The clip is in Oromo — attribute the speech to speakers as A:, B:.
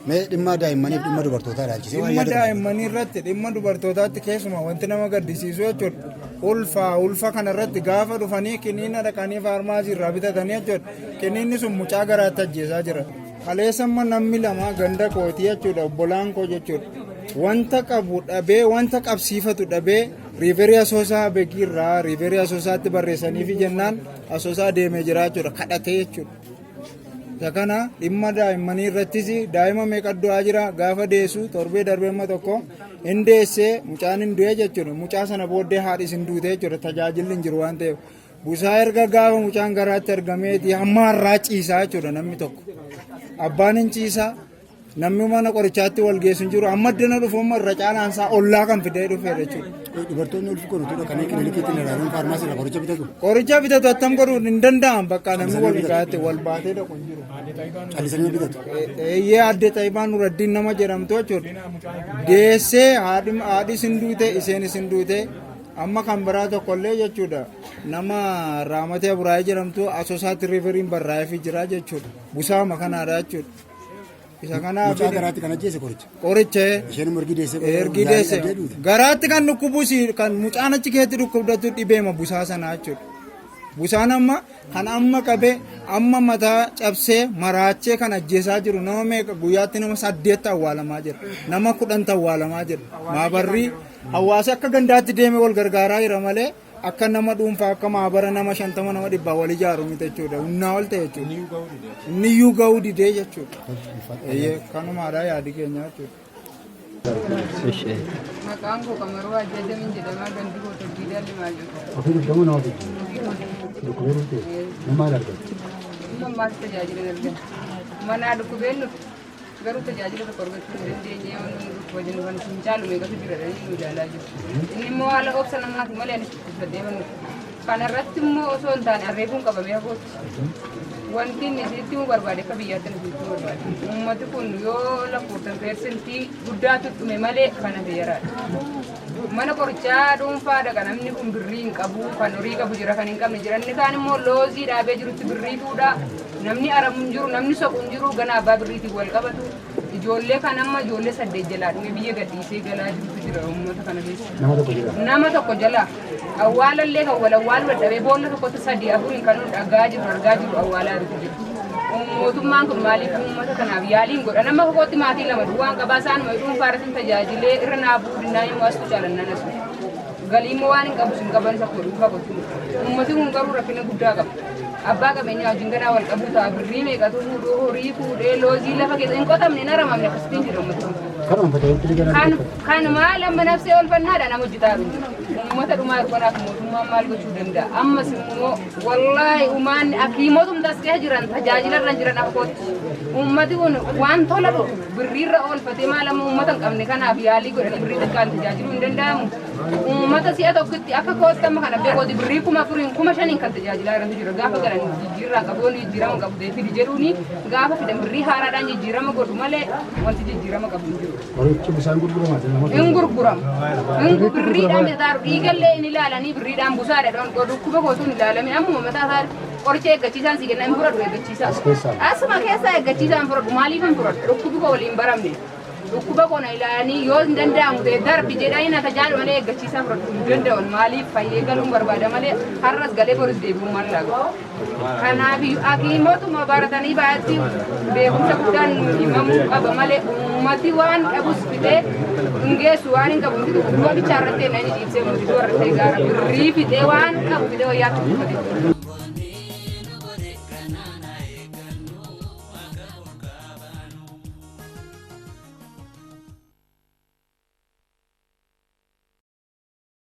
A: Mee dhimma daa'immaniif dhimma dubartootaa ilaalchisee waan
B: Dhimma
A: yaada qabdan.
B: daa'immanii irratti dhimma dubartootaatti keessumaa wanti nama gaddisiisu jechuudha. Ulfa ulfa kana irratti gaafa dhufanii kiniina dhaqanii faarmaasii irraa bitatanii jechuudha. Kiniinni sun mucaa garaatti ajjeesaa jira. Kaleessa amma namni lama ganda kootii jechuudha obbolaan koo jechuudha. Wanta qabu dhabee wanta qabsiifatu dhabee riiverii asoosaa beekii irraa riiverii asoosaatti barreessaniifi jennaan asoosaa deemee jira jechuudha kadhatee jechuudha. Isa kana dhimma daa'immanii irrattis daa'ima meeqa du'aa jira gaafa deessu torbee darbee amma tokko hin deessee mucaan hin du'e jechuudha. Mucaa sana booddee haadhis hin duute jechuudha tajaajilli hin jiru waan ta'eef. Busaa erga gaafa mucaan garaatti argameeti hamma har'aa ciisaa jechuudha namni tokko. Abbaan hin ciisaa Namni mana qorichaatti wal geessu hin jiru. Amma iddoo dhufu amma irra caalaan isaa ollaa kan fidee dhufeera jechuudha.
A: Dubartoonni ulfi kun utuu dhaqanii kilinikiitti hin ilaalin faarmaasii irraa qoricha bitatu.
B: Qoricha bitatu attam godhuun hin danda'an bakka namni wal baatee wal baatee dhaqu hin jiru.
A: Callisanii bitatu.
B: Eeyyee adde Xaayibaa Nuraddiin nama jedhamtu jechuudha. Deessee haadhi haadhi isin duute isheen isin duute amma kan biraa tokkollee jechuudha. Nama Raamatee Aburaayee jedhamtu Asoosaatti riiferiin barraa'eefii jira jechuudha. Busaama kanaadha jechuudha. Isa kanaaf
A: Mucaa garaatti kan ajjeese qoricha.
B: qoricha
A: Isheen immoo ergi deessee
B: ergi deesse garaatti kan dhukkubus kan mucaan achi keessatti dhukkubdatu dhibeema busaa sanaa jechuudha. Busaan amma kan amma qabee amma mataa cabsee maraachee kan ajjeesaa jiru nama meeqa guyyaatti nama saddeet awwaalamaa jira. Nama 10 awwaalamaa jira. Maabarrii hawaasa akka gandaatti deemee wal gargaaraa jira malee Akka nama dhuunfaa akka maabara nama 50 nama dhibbaa wal ijaaru miti jechuudha. Humnaa ol ta'e jechuudha. Inni iyyuu ga'uu didee jechuudha. Eeyyee kanumaadha yaadi keenya jechuudha.
C: Maqaan koo Qamaruu Ajjadamin jedhama. Gandi koo Toggiidaa Limaa jedhu.
A: Ofii dhuftamoo nama fidde? Dhukkubee dhuftee? Maal argatte?
C: Amma ammaatti tajaajila hin arganne. Manaa dhukkubeen dhufe. Garuu tajaajila tokko argachuu hin dandeenye yoo nu dhukkuba jennu kan hin caalu meeqatu jira jedhanii nu ilaalaa jiru. Inni immoo haala obsa namaati malee anis dhukkubsadhee mannu. Kana irratti immoo osoo hin taane arreefuun qabamee hafootti. Wanti inni isinitti himuu barbaade akka biyyaatti inni isinitti himuu barbaade. Uummati kun yoo lakkooftan peersentii guddaatu dhume malee kan hafe yaraadha. Mana qorichaa dhuunfaa dhaqa namni kun birrii hin qabu kan horii qabu jira kan hin qabne jira inni kaan immoo loozii dhaabee jirutti birrii fuudha. Namni aramu hin jiru, namni soqu hin jiru, gana abbaa birriitiin wal qabatu. Ijoollee kan amma ijoollee saddeet jalaa dhume biyya gadhiisee galaa jirutu jira uummata kana keessa.
A: Nama tokko jira.
C: Nama tokko jalaa awwaalallee kan wal awwaalu dadhabee boolla tokkotti sadii afuriin kan nu dhagaa jiru argaa jiru awwaalaa jiru jira. Mootummaan kun maaliif uummata kanaaf yaalii hin godha? Nama tokkotti maatii lama duwwaan qabaa isaanuma dhuunfaa irratti tajaajilee irra naa bu'uu dinnaan immoo astu caalannaan asu. Galii immoo waan hin qabu sin qaban isa koo dhuunfaa gochuu. Uummati kun garuu rakkina guddaa qaba. Abbaa qabeenyaa wajjin ganaa wal qabuu ta'a birrii meeqatu fuudhuu horii fuudhee loozii lafa keessa hin qotamne hin haramamne akkasittiin jira uummati kun.
A: Kanuma faca'etti gara
C: Kan kan maal amma nafsee oolfannaadha nama hojjetaa jiru. Uummata dhumaa jiru kanaaf mootummaan maal gochuu danda'a? Ammas immoo wallaahi umaan hakiimotumti as keessa jiran tajaajila irra jiran akka kootti. Uummati kun waan tola dhufu birriirra oolfatee maal amma uummata hin qabne kanaaf yaalii godhanii birrii xiqqaan tajaajiluu hin danda'amu. Uummata si'a tokkotti akka kootti amma kana beekooti birrii 4000n 5000n kan tajaajilaa jirantu jira. Gaafa galan jijjiirraa qabu wanni jijjiirama qabu ta'e fidi jedhuuni gaafa fidan birrii haaraadhaan jijjiirama godhu malee wanti jijjiirama qabu hin jiru.
A: Qorichi bishaan gurgurama namoota.
C: Hin gurguramu. Hin birriidhaan bitaaru dhiigallee hin ilaalanii birriidhaan busaadha dhon dhukkuba kootu hin ilaalame ammuma mataa isaa qoricha eeggachiisaan si kenna hin fudhadhu eeggachiisaa.
A: As keessaa.
C: Asuma keessaa eeggachiisaan hin fudhadhu maaliif hin fudhadhu dhukkubi koo waliin baramne. Dhukkuba koo na ilaalanii yoo hin danda'amu ta'e darbi jedhanii na tajaajilu malee eeggachiisaa fudhachuu hin danda'an. Maaliif fayyee galuun barbaada malee har'as galee boris deebi'uun maal laaga. Kanaaf hakiimotuma baratanii baay'eetti beekumsa guddaan nu himamuu qaba malee uummati waan qabus fixee hin geessu waan hin qabu dhukkuba bichaa irratti inni ciibsee uummati irratti gaara birrii fixee waan qabu fixee wayyaatti uffate.